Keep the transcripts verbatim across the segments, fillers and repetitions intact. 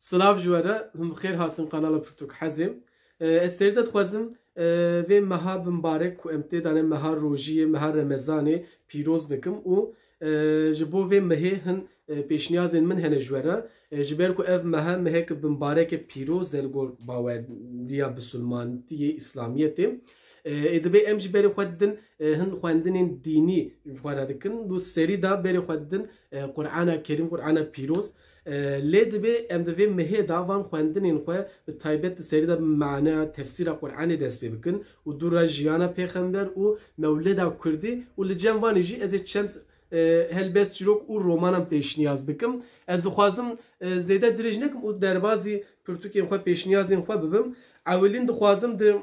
Silav ji we re, hûn bi xêr hatin kanala Pirtûk Hezê. E, ez serî de dixwazim, e, vê meha bimbarek ku em tê de ne, meha rojiyê, meha Remezanê pîroz bikim û, e, ji bo vê mehê hin, e, pêşniyazên min hene ji we re. E, ji ber ku ev meha mehek bimbareke pîroz e li gor baweriya bisulmantiyê, îslamiyetê. E, ê dibê em jî berê xwe didin, e, hin xwendinên dînî ji xwe re dikin. Û serî de berê xwe didin, e, Qur'ana Kerîm, Qur'ana Pîroz. E, lê dibê em di vê mehê de van xwendinên xwe bi taybet di serî de bi maneya tefsîra Qur'anê dest pê bikin û dû re jiyana pêxember û mewlida kurdî û li cem vanê jî ez ê çend, e, helbest, çîrok û romanan pêşniyaz bikim. Ez dixwazim, e, zêde dirêj nekim û derbazî pirtûkên xwe, pêşniyazên xwe bibim. Ewilîn dixwazim di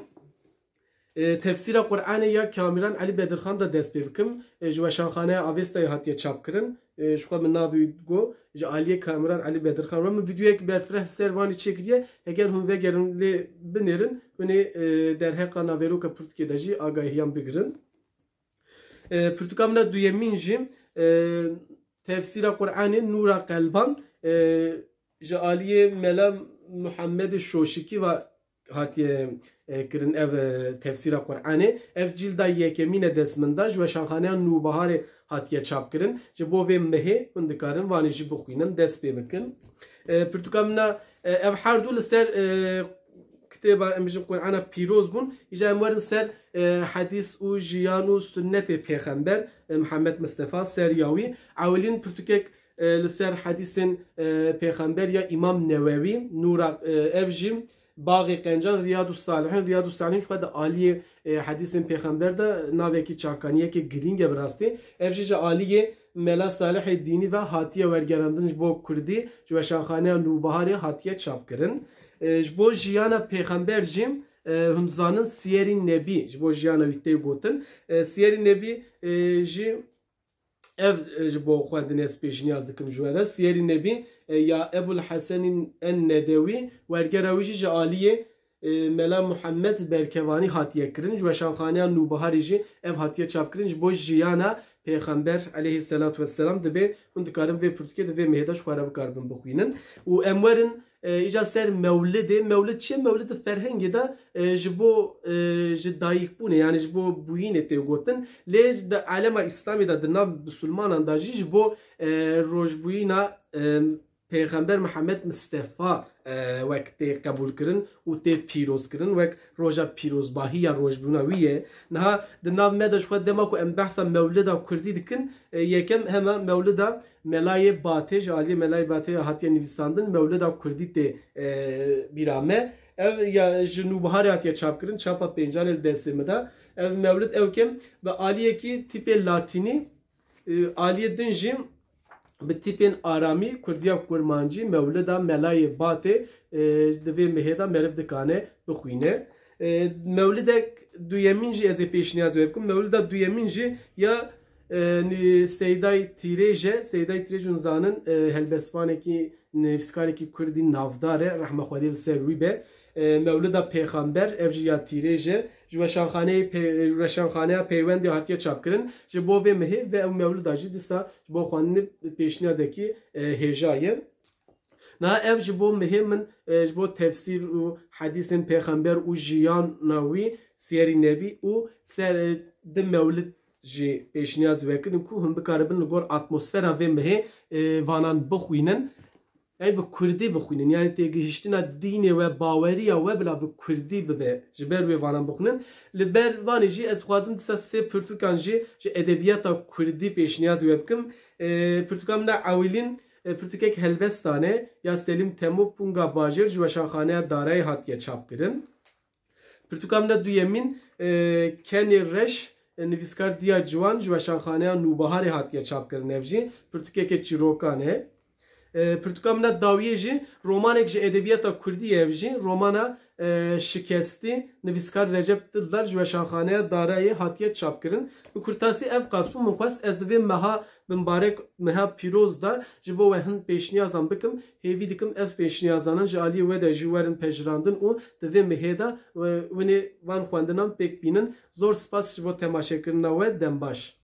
E, tefsîra Qur'anê ya Kamîran Elî Bedirxan de dest pê bikim. E, ji Weşanxaneya Avestayê hatiye çapkirin. E, ji xwe min navê wî got, ji aliyê Kamîran Elî Bedirxan re. Min vîdyoyek berfireh li ser vanî çêkiriye. Heger hûn vegerin lê binêrin, hûn ê, e, derheqa naveroka pirtûkê de jî agahiyan bigirin. E, pirtûka min a duyemîn jî, e, tefsîra Qur'anê Nûra Qelban, e, ji aliyê Mela Muhammedê Şoşikî ve hatiye, e, kirin ev, e, tefsîra Qur'anê. Ev cîlda yekemîn e dest min de, ji Weşanxaneya Nûbiharê hatiye çapkirin. Ji bo vê mehê hûn dikarin vanê jî bixwînin, dest pê bikin. E, pirtûka min a, e, ev her du li ser, e, kitêba em bijin Qur'ana pîroz bûn. Îja em werin ser, e, hedîs û jiyan û sunnetê pêxember, e, Mihemed Mistefa, seriya wî. Ewilîn pirtûkek, e, li ser hedîsên, e, pêxember ya Îmam Newewî, Nûra, e, ev jî Baxê Qencan, Riyadu Salihîn, Riyadu Salihîn ji xwe di aliyê, e, hedîsên pêxember de navekî çavkaniyeke girîng e bi rastî. Ev jî ji aliyê Mela Salihê Dînî ve hatiye wergerandin ji bo kurdî, ji Weşanxaneya Nûbiharê hatiye çapkirin. E, ji bo jiyana pêxember jî, e, hûn dizanin Siyerî Nebî, ji bo jiyana wî tê gotin. E, Siyerî Nebî, e, jî ev, e, ji bo xwendinê ez pêşniyaz dikim ji we re. Siyerî Nebî, e, ya Ebul Hesenîn En Nedewî, wergera wî jî ji aliyê, e, Mela Muhammed Berkevanî hatiye kirin. Ji Weşanxaneya Nûbiharê jî ev hatiye çapkirin. Ji bo jiyana Pêxember aleyhisselatu vesselam dibê hûn dikarin vê pirtûkê di vê mehê de ji xwe re bikaribin bixwînin. Û em werin, e, îca ser mewlidê. Mewlid çi ye? Mewlid di ferhengê de, e, ji bo, e, ji dayikbûnê, yani ji bo bûyînê tê gotin. Lê di alema Îslamê de, di nav bisulmanan de jî ji bo, e, rojbûyîna, e, Pêxember Mihemed Mistefa, e, wek tê qebûlkirin û tê pîrozkirin, wek roja pîrozbahî ya rojbûna wî ye. Niha di nav me de ji xwe dema ku em behsa mewlida kurdî dikin, e, yekem hema mewlida Melayê Batê, ji aliyê Melayê Batê hatiye nivîsandin, mewlida kurdî tê, e, bîra me. Ev ya ji Nûbiharê hatiye çapkirin, çapa pêncan e li destê min de. Ev mewlid ew ke bi aliyekî tîpê latînî, e, aliyê din jî bi tîpên aramî, kurdiya kurmancî, mewlida Melayê Batê, e, di vê mehê de meriv dikane bixwîne. E, mewlidek duyemîn jî ez ê pêşniyaz wê bikim. Mewlida duyemîn jî ya, e, nî-, Seydayê Tîrêj e. Seydayê Tîrêj hûn zanin, e, helbestvanekî, nivîskarekî kurdî navdar e. Rehma Xwedê li ser wî be. E, Mewlida Pêxember, ev jî ya Tîrêj e. Ji Weşanxaneyê pê-, Weşanxaneya Peywendê hatiye çapkirin. Ji bo vê mehê ve ew mewlida jî dîsa ji bo xwendinê pêşniyazekî, e, hêja ye. Niha ev ji bo mehê min, e, ji bo tefsîr û hedîsên pêxember û jiyana wî, Siyerî Nebî û ser, e, di mewlid jî pêşniyaz vekirin ku hûn bikaribin li gor atmosfera vê mehê, e, vanan bixwînin. Ey bi kurdî bixwînin, yani têgihiştina dînê we, baweriya we bila bi kurdî bibe, ji ber wê vanan bixwînin. Li ber vanê jî ez dixwazim dîsa sê pirtûkan jî ji edebiyata kurdî pêşniyaz we bikim. E, pirtûka min a ewilîn, e, pirtûkek helbestan e, ya Selîm Temo, Punga Bajêr, ji Weşanxaneya Darayê hatiye çapkirin. Pirtûka min a duyemîn, e, Kenê Reş, e, nivîskar Diya Ciwan, ji Weşanxaneya Nûbiharê hatiye çapkirin. Ev jî pirtûkeke çîrokan e. E, pirtûka min a dawiyê jî romanek ji edebiyata kurdî ye, ev jî romana, e, Şikestî, nivîskar Recep Dildar, ji Weşanxaneya Darayê hatiye çapkirin. Bi kurtasî ev qas bû, min xwest ez di vê meha bimbarek, meha pîroz de ji bo we hin pêşniyazan bikim. Hêvî dikim ev pêşniyazanan ji aliyê we de jî werin pejirandin û di vê mehê de, e, winê van xwendinan pêk bînin. Zor spas ji bo temaşekirina we, dem baş.